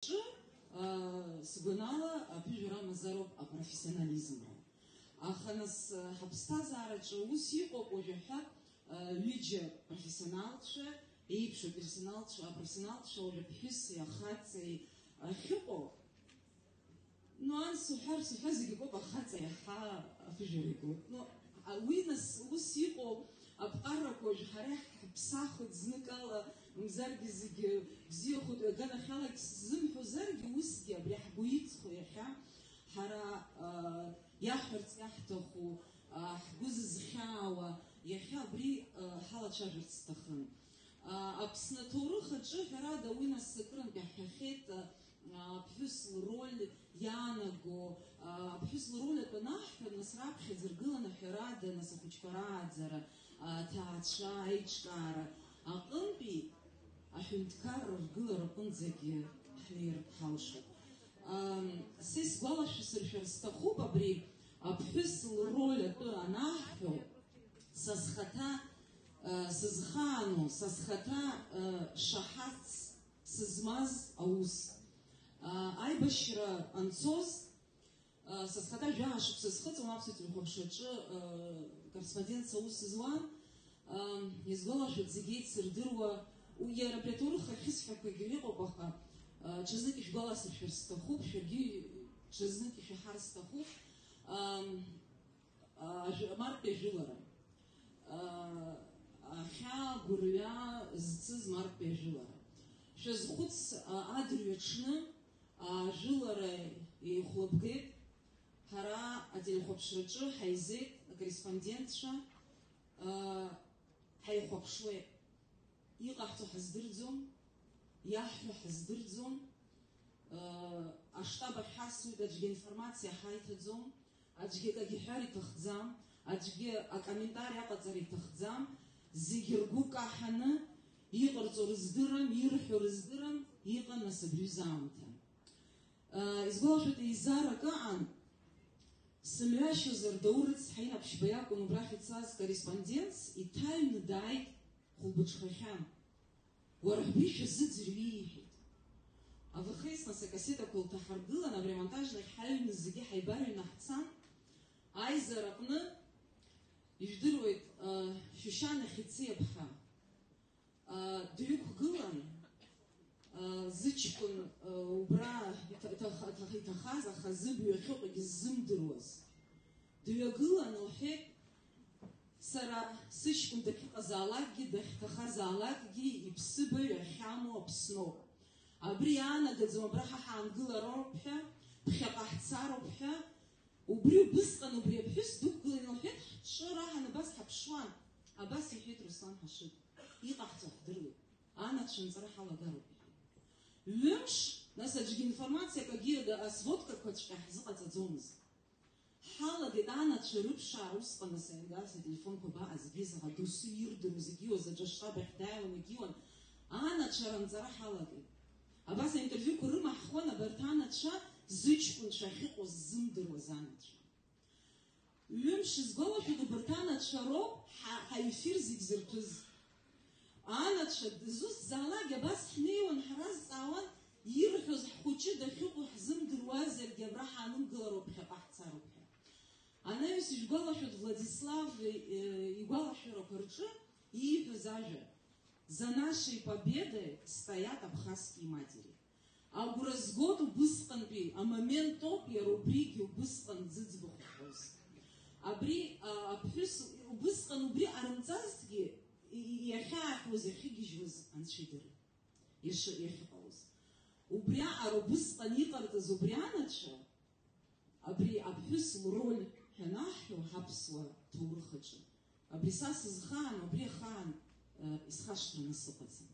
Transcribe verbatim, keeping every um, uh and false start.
Аҿы, аа, сгәанала, аԥыжәара амазароуп апрофессионализмра. Аха нас, аа, ҳаԥсҭазаараҿы ус иҟоуп, уажәы ҳәак, аа, ҩыџьа профессионалцәа, еиԥшу персоналцәа, апрофессионалцәа уажәы ԥҳәыси ахаҵеи ахьыҟоу. Ну, анс уҳәар, сҳәа зегьы акоуп, ахаҵа иаҳа аԥыжәара игоит. Ну, а, уи нас ус иҟоу аԥҟарақәа уажә ҳара иаҳԥсахуеит зныкала, мамзаргьы зегьы бзиахоит, уи аганахьалагь сзымҳәозаргьы, усгьы абри ҳгәы иҵхо иахьа, ҳара, а, иаҳҳәарц иаҳҭаху, а, ҳгәы зызхьаауа иахьа абри, а, ҳалацәажәарц сҭахын. А, Аԥсны аҭоурых аҿы, ҳәарада, уи нас акырынтә иаҳҳәахьеит, а, аԥҳәыс лроль иаанаго, а, аԥҳәыс лроль атәы анаҳҳәа, нас раԥхьаӡа ргыланы, ҳәарада, нас ахәыҷқәа рааӡара, аҭаацәа, аиҿкаара аҟынтәи аҳәынҭқарра ргылара аҟынӡагьы ҳнеир ҳалшоит. Ам, са исгәалашәасыршәар сҭахуп абри аԥҳәыс лроль атәы анаҳҳәо, са схаҭа, а, сызхаану, са схаҭа, а, шаҳаҭс сызмаз аус. А, аибашьра анцоз, а, са схаҭа жәаа шықәса схыҵуан аԥсуа телехәаԥшраҿы, а, корреспондентс аус зуан. А, исгәалашәоит, зегь еицырдыруа, у-, иара абри аҭоурых ахьысҳәақәагьы иҟоуп, аха, а, ҽазнык ишәгәаласыршәар сҭахуп, шәаргьы ҽазнык ишәаҳар сҭахуп. А, а, ажә-, мартәи ажәылара. А, ахьаа гәырҩа зцыз мартәи ажәылара. Шәазхәыц, а, адырҩаҽны, а, ажәылара еихәлабгеит, ҳара ателехәаԥшраҿы ҳаизеит акорреспондентцәа, а, ҳаихәаԥшуеит. Иҟаҳҵо ҳаздырӡом, иаҳҳәо ҳаздырӡом, а, аштаб ахь ҳасуеит, аӡәгьы информациа ҳаиҭаӡом. Аӡәгьы акагьы иҳәар иҭахӡам, аӡәгьы акомментари аҟаҵара иҭахӡам, зегьы ргәы каҳаны, иҟарҵо рыздырам, ирҳәо рыздырам, иҟан нас абри аҩыза аамҭа. Исгәалашәоит, еизарак ыҟан, сымҩашьозар, Даур рыцҳа Инап Шьба иакәын убрахь ицаз корреспондентс, иҭаҩны дааит хәылбыҽхахьы. Уара ҳбри шәазыӡырҩи, иҳәеит. Авахеи нас акассетақәа лҭаҳаргылан, абри амонтажнахь ҳаҩны зегьы ҳаибарыҩны ҳцан. Аизараҟны, ижәдыруеит, а, Шәышьана Хьыци-иԥҳа, а, дҩықәгылан, а, зыҷкәын, а, убра иҭа-, иҭаха-, иҭаха-, иҭахаз, аха зыбаҩ ахьыҟоугьы ззымдыруаз. Дҩагылан, лҳәеит, сара сыҷкәын дахьыҟазаалакгьы, дахьҭахазаалакгьы иԥсыбаҩ ахьамоу Аԥсноуп. Абри иаанагаӡом абра ҳа ҳаангылароуп ҳәа, ԥхьаҟа ҳцароуп ҳәа. Убри убысҟан убри аԥҳәыс дықәгылан, илҳәеит, ҳҿы раҳаны абас ҳаԥшуан. Абас иҳәеит Руслан Ҳашыг, иҟаҳҵо ҳдыруеит, анацәа анҵара ҳалагароуп, иҳәеит. Ҩымш, нас аӡәгьы информациа акагьы, асводкақәаҵәҟьа ҳзыҟаҵаӡомызт. Ҳалагеит анацәа рыԥшаара усҟан, асаингас ателефонқәа абаҟаз, егьи заҟа досу ирдыруа зегьы иуаз аҿы аштаб ахь дааиуан, егьиуан, анацәа ранҵара ҳалагеит. Абас аинтервиуқәа рымаҳхуан абарҭ анацәа, зыҷкәынцәа ахьыҟоу ззымдыруаз анацәа. Ҩымш, исгәалашәоит, убарҭ анацәа роуп ҳа, ҳаефир зегь зырҭәыз. Анацәа дызусҭзаалакгьы абас ҳнеиуан, ҳразҵаауан, ирҳәоз ҳхәыҷы дахьыҟоу ҳзымдыруазаргьы абра ҳаанымгылароуп, ԥхьаҟа ҳцароуп ҳәа. Анаҩс ижәгәалашәоит Владислав, э, игәалашәарақәа рҿы ииҳәаз ажәа: «За нашей победой стоят абхазские матери». Агәра згоит убысҟантәи амоментоуп иара убригьы убысҟан зыӡбахә ҳҳәоз. Абри, а, аԥҳәыс убысҟан убри ҟарымҵазҭгьы, и-, и-, иахьааҳәуаз, иахьыгьежьуаз Анцәа идырит. Иаша-, иахьыҟалоз. Убриаҟара убысҟан иҟарҵаз убри анацәа, абри аԥҳәыс лроль ҳәа анаҳҳәо ҳаԥсуа ҭоурых аҿы, абри са сызхаану, абри ахаан, э, исхашҭраны сыҟаӡам.